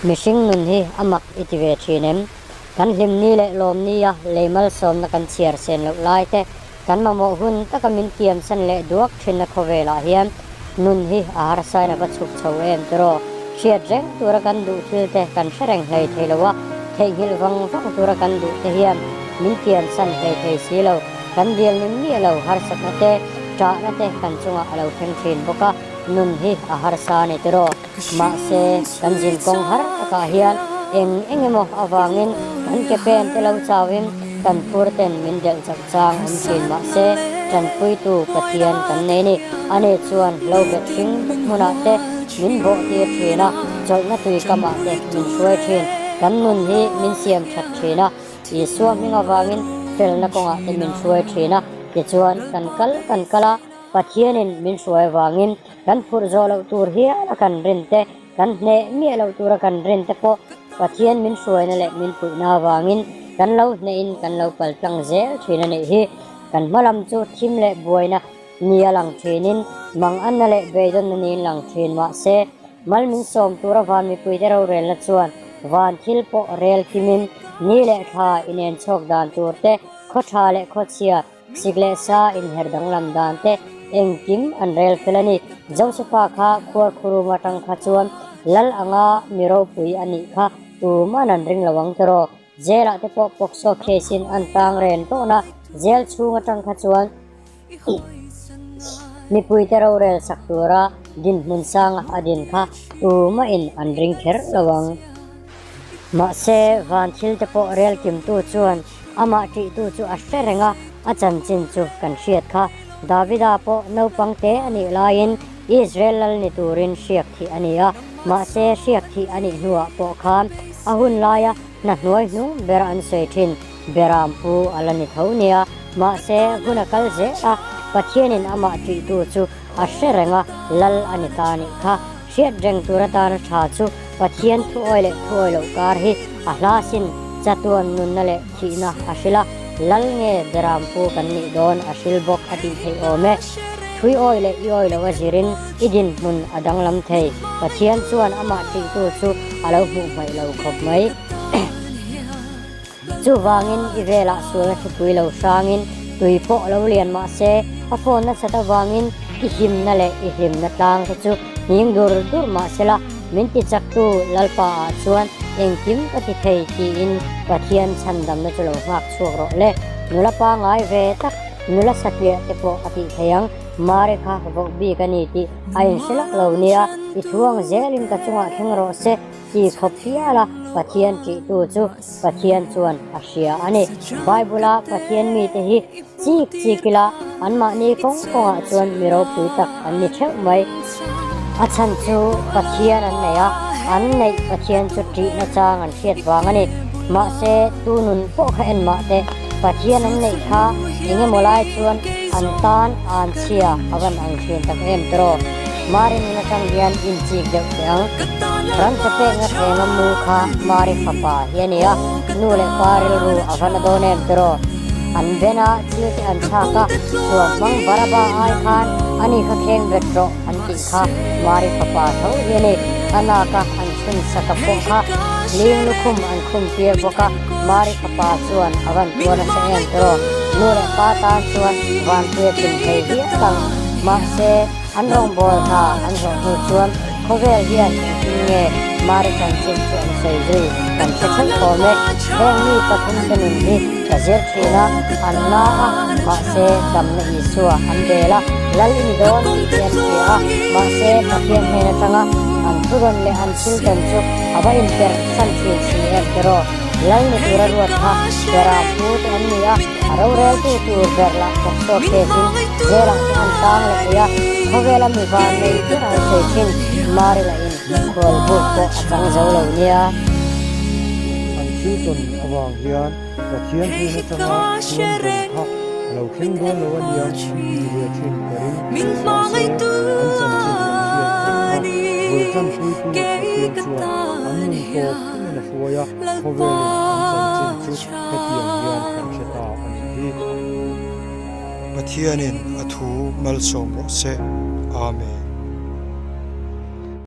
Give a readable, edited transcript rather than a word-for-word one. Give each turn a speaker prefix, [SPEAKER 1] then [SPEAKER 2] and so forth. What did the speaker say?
[SPEAKER 1] Mihring nun hi a mak i ti ve thin em? Kan hlimni leh lawmnia lei malsawmna kan chhiar sen loh lai te, kan mamawh hun taka min tiamsan leh duak thinna khawvelah hian nun hi a harsain a va chhuk chho em tiraw? Hriat reng tura kan duh thil te kan hre reng hlei thei lo a, theihnghilh vang vang tura kan duh te hian min tiamsan hlei thei si lo. Kan dil ni miah lo harsatna te, ṭahna te kan chungah a lo thleng thin bawk a, nun hi a harsa a ni tiraw? Mahse, kan zin kawng har takah hian eng eng emaw avangin kan ke pen te lo chauhin kan phur ten min delh chauh chang awm thin mahse, tanpuitu Pathian kan nei ni. Ani chuan lo bet hring dup hmunah te min bawh tir thin a, chawlhna tui kamah te min hruai thin. Kan nun hi min siam that thin a, Isua hming avangin felna kawngah te min hruai thin a, tichuan kan kal kan kal a, Pathianin min hruai avangin kan phurh zawh loh tur hial a kan rin te, kan hneh miah loh tur a kan rin te pawh Pathian min hruaina leh min puihna avangin kan lo hnehin kan lo kal tlang zel thin a nih hi. Kan hma lam chu thim leh buaina ni a lang thinin manganna leh beidawnna niin lang thin mahse mal min sawm tura van mipuite rorelna chuan van thil pawh rel kimin ni leh thla inen chhawk dan tur te, khaw tha leh khaw chhia, Sik leh sa inher danglam dan te engkim an rel fel a ni. Josefa kha khuar khurum atang kha chuan lal anga mi ropui a nih kha tuman an ring lo ang tiraw. Jail ah te pawh POCSO case in an tang ren tawn a, jail chhung atang kha chuan mipuite rorel sak tura dinhmun sanga a din kha tumahin an ring kher lo ang. Mahse van thil te pawh rel kimtu chuan Amah ṭihtu chu a hre reng a, a chanchin chu kan hriat kha. Davida pawh naupang te a nih laiin Israel lal ni turin hriak thih a ni a, mahse hriak thih a nih hnuah pawh khan a hun laia hna hnuai hnung ber an sawi ṭhin Beram pu a la ni tho nia. Mahse hun a kal zel a, Pathianin amah ṭihtu chu a hre reng a, lal a ni ta a nih kha. Hriat reng tur atana ṭha chu Pathian thuawi leh thuawi loh kar hi a hla sin, chatuan nunna leh thihna a hril a, lal nge beram pu kan nih dawn a hril bawk a tih theih awm e. Thui awi leh i awi loh a zirin i dinhmun a danglam thei. Pathian chuan amah ṭihtu chu a lo hmuh hmaih lo khawp mai. Chuvangin i velah sualna thupui lo hrangin tui pawh lo lian mah se, a phone nasat avangin i himna leh i hlimna tlang te chu nghing dur dur mah se la, min ti chaktu Lalpa ah chuan engkim ka ti thei tiin Pathian chhandamna chu lo nghak chhuak rawh le. Nula pangai ve tak, nula satliah te pawh a tih thei ang, Mari kha voh bik a ni tih a inhre lak lo nia, i thuang zelin ka chungah thleng rawh se ti khawp hial a Pathian ṭihtu chu Pathian chuan a hria a ni. Bible-a Pathian mite hi chik chik ila anmahni kawng kawngah chuan mi ropui tak an ni theuh mai. A chhan chu Pathian an nei a, an neih Pathian chu ṭihna chang an hriat vang a ni. Mahse, tu nun pawh kha en mah teh, Pathian an neih kha eng emaw lai chuan an tan an chhia a van ang ṭhin tak em tiraw? Mari nun atang hian inchik deuh teh ang. Ram che pekna thlenga mu kha Mari fapa hi a ni a, nu leh pa rilru a va na dawn em tiraw? An ben a, thil te an chhak a, thuam hmang Baraba ai khan ani kha kheng bet rawh an tih kha Mari fapa tho hi a ni. A nak a an chhun sak a pawh kha ling lukhum an khum tir bawk a, Mari fapa chuan a van tuar nasa em tiraw? Nu leh pa tan chuan vanpuia tling thei viau ang. Mahse. An rawngbâwl hna an zawh hnu chuan khawvel hian engtin nge Mari chanchin chu an sawi zui kan hre ṭheuh awm e. Heng mi pathumte nun hi ka zir ṭhin a, an na a, mahse damna Isua an bel a, Lal i ni dawn tih te an hria a, mahse Pathian hnen aṭanga an thurawn leh an thil tawn chu a va inperh san ṭhin si em tiraw? Lal ni tura ruat kha Beram pu te an ni a, a roreltu tur ber lah Pawksawk case-in jail-ah te an tang leh ei a, khawvela mi van nei ber an sawi thin Mari lahin khual buk pawh a chang zo lo nia.
[SPEAKER 2] An thil tawn avang hian Pathian hnen atanga chuan dawn kha a lo thleng dawn lo a nia an ti ve thin ka ring. Mahse, an chanchin kan hriat theih kha bul tanpuitu Pathian chuan an nun tawp thlengin a hruai a, khawvelin an chanchin chu hetiang hian kan hre ta a nih hi. Pathianin a thu malsawm rawh se. Amen.